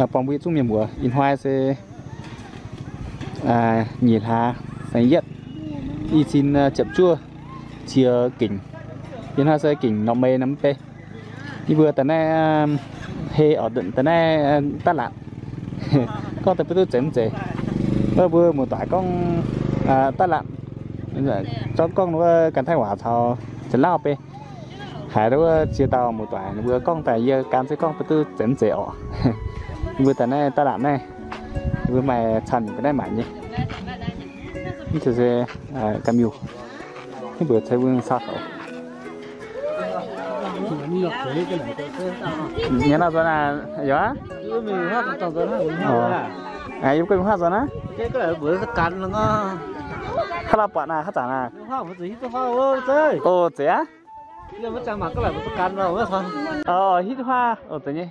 Buangh mbuo yietc zungv mienh muoz, ih hnoi se nyic hlaax saeng-yietv, i cin ziepc juov, ziex gengh. Ih hnoi se gengh norm May norm bei. Yie mbuo da'naaiv hei oc, da'naaiv daav laatc. Gorngv daaih mbuo duqv zeiz mv zeiz. Wuov mbuo muoz-doic gorngv daav laatc, zorqv gorngv wuov ganh Taiv waac caux Janx-Lauv bei. Haiz wuov ziex dauh muoz-doic ninh mbuo gorngv daaih yie gan se gorngv mbuo duqv zeiz mv zeiz oc. Yie mbuo daaih naaiv daav laatc naaiv, yie mbuo maaih camv ga'naaiv maaic nyei. Mv zeiz se ganh miuc, mv mbuo ceix mbuo sau khouv. Nyanc nor nzuonx aqv, yaac? Yie mbuo guei mingh huaav nzuonx aqv. Haaix lauh buatc naaic, haav zanc naaic? O, zeiz aqv. Hitv huaav, o, zeiz nyei.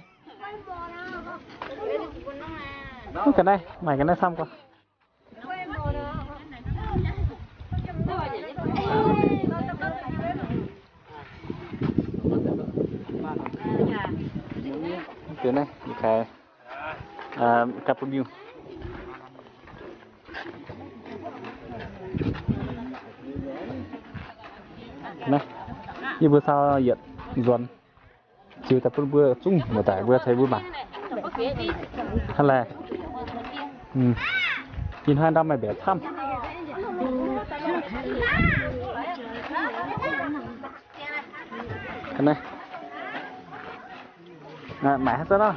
Ga'naaiv, maaih ga'naaiv camv gorx. Naaiv, ga'naaiv mbiu. Naaiv, yie mbuo sau yietc nzuonx. Ziux daaih bun mbuo zungv muoz-doic mbuo ceix mbuo mangc. Hnangv naaiv, ih hnoi ndau maaih mbaeqc camv. Maaic haaix zanc nor?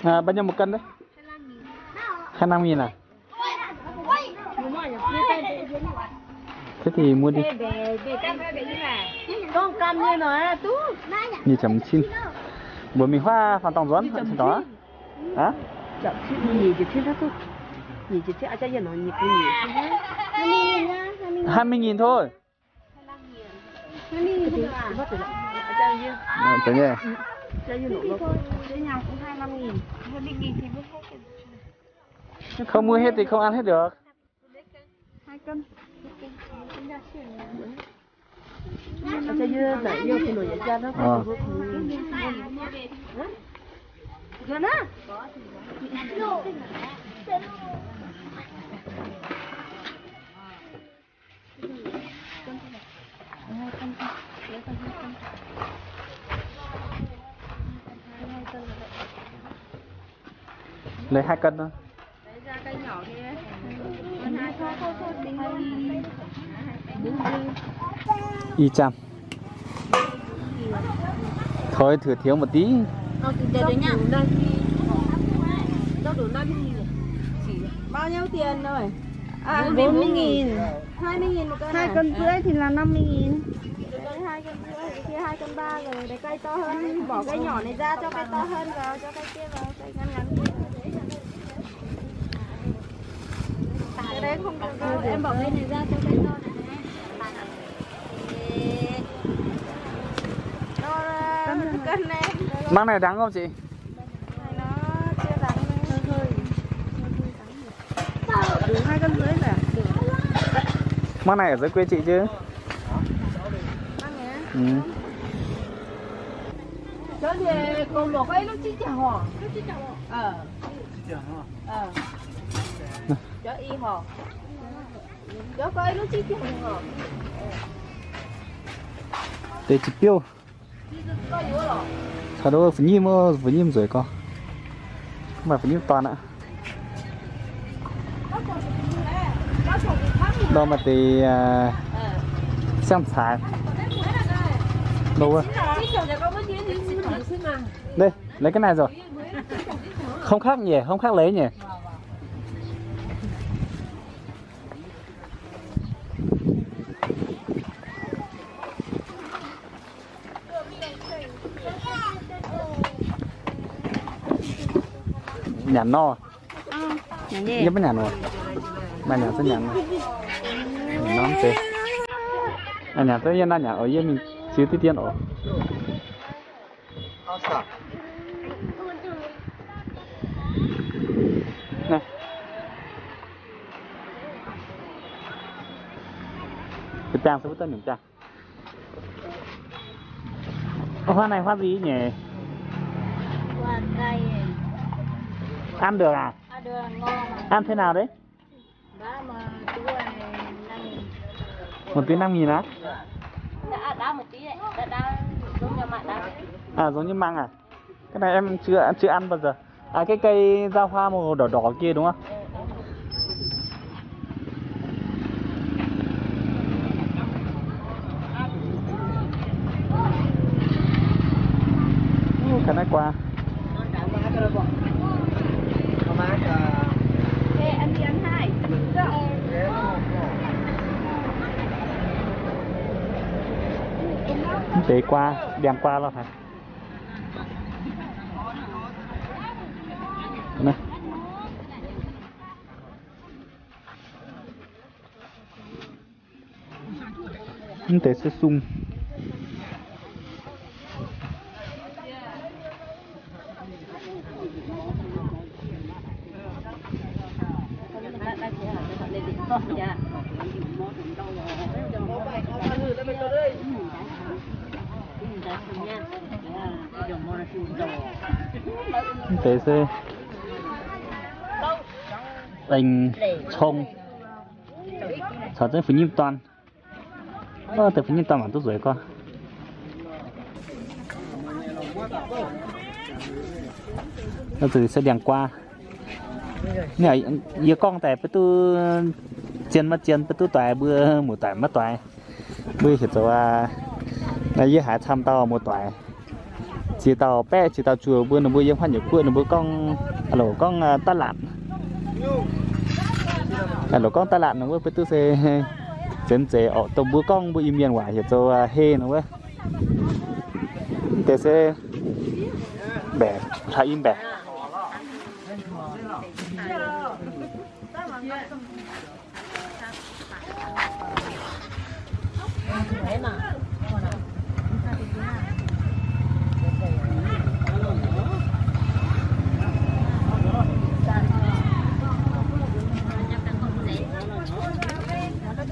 Bao nhiêu một cân đấy? Hai năm nghìn à? Thế thì mua đi. Nyic ziepc cin. Mbuo mingh huaav faanh dorngh nzuonx, faanh dorngx aqv. Hả? Hai mươi nghìn thôi. Không mua hết thì không ăn hết được. Lấy hai cân thôi. Y chang. Thôi thử thiếu một tí. Bao nhiêu tiền rồi? À, bốn mươi nghìn. Hai mươi nghìn một cân à? Hai cân rưỡi thì là năm mươi nghìn. Hai cân rưỡi, cái kia hai cân ba rồi. Để cây to hơn, bỏ cây nhỏ này ra cho cây to hơn vào, cho cây kia vào, cây ngắn ngắn kia. Cái đấy không được đâu, em bỏ cây này ra cho cây to này. Nó, nó cân này. Măng này đáng không chị? Này nó chưa đáng đâu. Hơi hơi. Đủ hai cân rưỡi phải à? Măng này ở dưới quê chị chứ? Măng này á? Ừ. Chó gì, còn bỏ có ít lúc chín chảo hả? Ờ. Ờ. Chó y hả? Chó có ít lúc chín chảo hả? Tê chỉ piu. Caux nduov fu'nyimv, fu'nyimv nzueic gorx. Mv baac fu'nyimv dorn aqv. Nor maaih deix siang-caix. Nor wuov. Đây, lấy cái này rồi. Không khác nhỉ, không khác lấy nhỉ. Nyanc nor. Yie maiv nyanc oc. Maaih nyanc zungv nyanc. Nyanc nor mv zeiz. Nyanc zungv yie naaiv nyanc oc, yie mingh ziux diqv dien oc. Naaiv. Biangh se wuov duqv nyungc biangh. Ov, huaav naaiv huaav nzih nyei. Ăn được à? Ăn thế nào đấy? Một tí năm nghìn á? À, giống như măng à? Cái này em chưa, chưa ăn bao giờ. À, cái cây ra hoa màu đỏ đỏ kia đúng không? Ui, cái này qua. Mv deix qua, liangx qua lorh haic. Mv deix se sung. Mv deix se aengx cong caux zengv fui nyimv dorn. Ov, deix fui nyimv dorn mangc duqv nzueic gorngv. Zuqc se ndiangx-guaa. Yie gorngv daaih beiv duqv zien maiv zien, beiv duqv doix mbuo muoz-doic maiv doix. Mbuo heuc zoux, yie haiz camv dauh muoz-doic ziex dauh baeqv ziex dauh juoh mbuo, ninh mbuo yiem huaav nyeic guoqv ninh mbuo gorngv, aa, loc gorngv, aa, da'latc. Aa, loc gorngv da'latc ninh wuov beiv duqv se zenx zeiz orqc, dongh mbuo gorngv mbuo Iu-Mienh waac heuc zoux, aa, hei ninh wuov. Mv deix se mbaeqc, hlaax-im mbaeqc.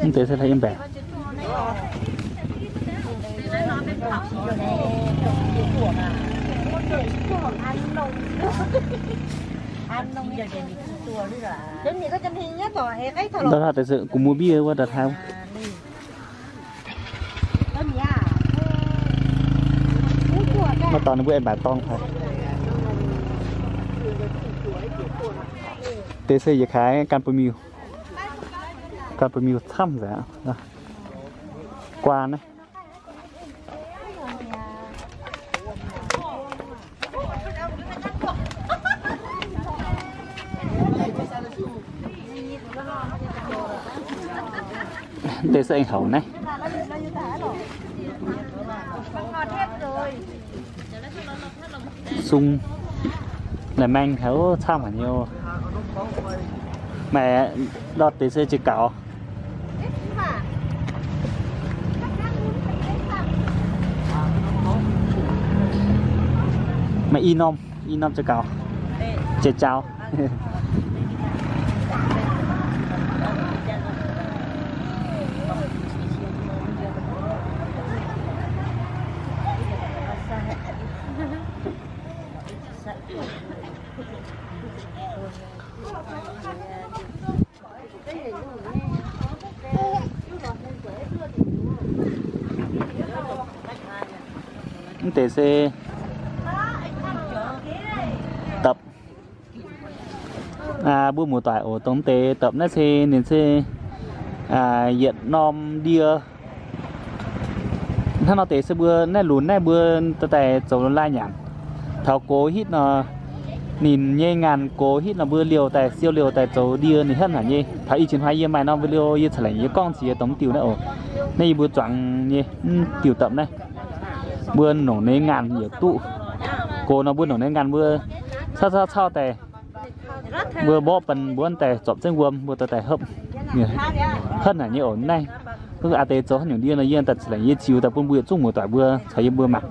Mv deix se hlaax-im mbaeqc. Ndau hlaax deix se kuv muoz-mbiev wuov ndau hlaax. Maiv dorh ninh mbuo aengx mbaaic dorng haic. Deix se yietc kaaix gan ba'miuh, gan ba'miuh camv nzengc. Guaa naaiv. Deix se aengx houc naaiv. Sung naaic maeng haic, camv haic nyei. Maaih ndortv deix se ziepc gaux. Maaih i norm, i norm ziepc gaux, ziepc jaux. Mv deix se dapc. Mbuo muoz-doic oc, dongh mv deix dapc naaiv se ninh se yietc norm ndie. Hnangv nor deix se mbuo naaiv lunx naaiv mbuo daaih zoux lai nyanc. Taux gox hitv nor, ninh nyei ngaanh gox hitv nor mbuo liouh daaih, siou liouh daaih zoux ndie ninh henv haic nyei. Taux i jiex hnoi yie maaih norm video yie ca'lengc yie gorngv ziex dongh diuh naaiv oc. Naaiv yie mbuo zuangx nyei diuh dapc naaiv, mbuo nongc ninh ngaanh yietc duqv. Gox nor mbuo nongc ninh ngaanh mbuo cauv cauv cauv daaih, mbuo mborqv bun mbuo daaih zorpc zengv wuom mbuo daaih hopv. Henv haic nyei oc naaiv. Aa deix zoux haaix nyungc ndie nor yie daaih ca'lengc yie ziux daaih bun mbuo yietc zungv muoz-doic mbuo caux yie mbuo mangc.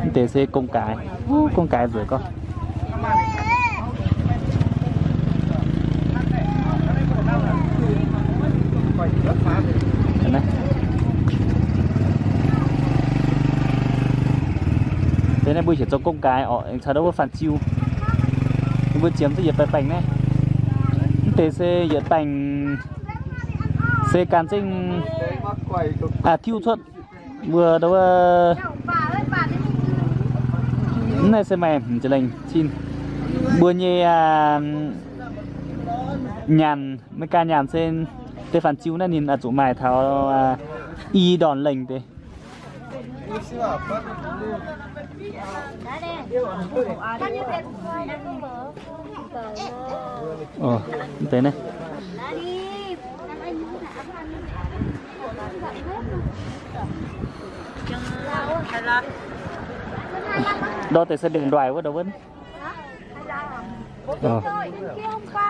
Mv deix se gong-gaaix, gong-gaaix nzueic gorngv. Mbuo heuc zoux gong-gaaix orqc, aengx caux ndau wuov fanh ziu. Mbuo ziemx duqv yietc baengh baengc naaiv. Mv deix se yietc baengc se gan zengv tiuv cuotv. Mbuo ndau wuov, mv naaiv se maaih hmz jiex lengh cin. Mbuo nyei nyaanh, Meigaa nyaanh se deix fanh ziu naaiv ninh zuqc maaih taux i ndorn lengh deix. Deix naaiv. Ndau deix se ndiangx-ndoih wuov ndau wuov.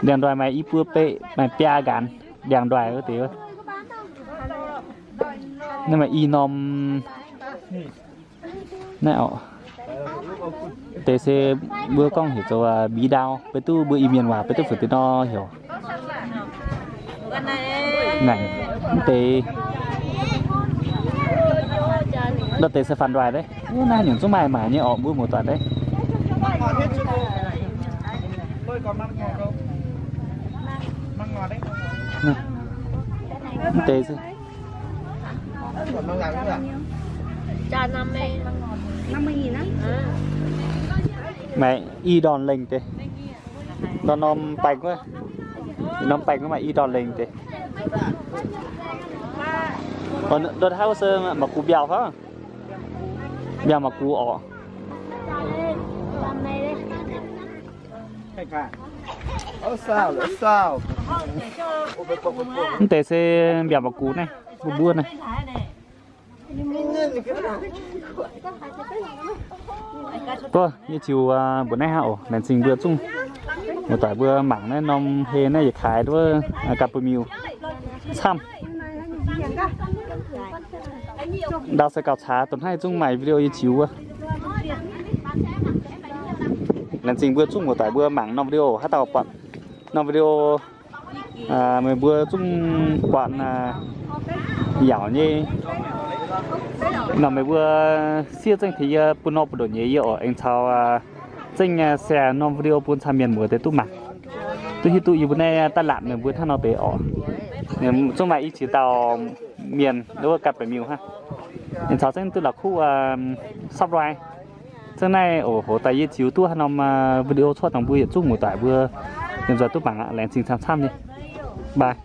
Ndiangx-ndoih maaih i buo beqv, maaih biaa nqanx ndiangx-ndoih wuov deix wuov. Naaiv maaih i norm naaiv orqc. Deix se mbuo gorngv heuc zoux mbiz ndau, beiv duqv mbuo Iu-Mienh waac beiv duqv fu'jueiv nor heuc. Naaic mv deix, ndau deix se fanh ndoih deix. Naaiv nyungc zungv maaih maaic nyei orqc, mbuo muoz-doic deix. Mv deix se maaih i ndorn lengh deix. Ndorn norm baengh wuov, norm baengh wuov maaih i ndorn lengh deix. Ndorn haaix wuov se mangc gux mbiauh fai? Mbiauh mangc gux orqc. Mv deix se mbiauh mangc gux naaiv, mbuov mbuov naaiv. Duqv yie ziux mbuox naaiv hnangv oc. Laengz zingh mbuo zungv muoz-doic mbuo mangc naaiv norm hei naaiv yietc kaaix duqv ganh bun miuc camv. Ndau se gauh caax, dongh naaiv zungv maaih video yie ziux wuov. Laengz zingh mbuo zungv muoz-doic mbuo mangc norm video haaix dauh buatc norm video meih mbuo zungv buatc yaauc nyei nor, meih mbuo siev zengv tengx yie bun nor bun ndoqc nyei yie oc. Aengx caux zengv share norm video bun camv mienh muoz deix duqv mangc, duqv hiuv duqv yie mbuo naaiv daaih laatc meih mbuo hnangv nor deix oc. Zungv maaih i ziex dauh mienh wuov ganh baeqc miuc hnangv. Aengx caux zengv duqv la'kuqv subscribe. Zengv naaiv oc, hoc daaih yie ziux duqv haaix norm video cuotv nor, mbuo yietc zungv muoz-doic mbuo yiem nzoih duqv mangc aqv. Laengz zingh camv camv nyei. Bye.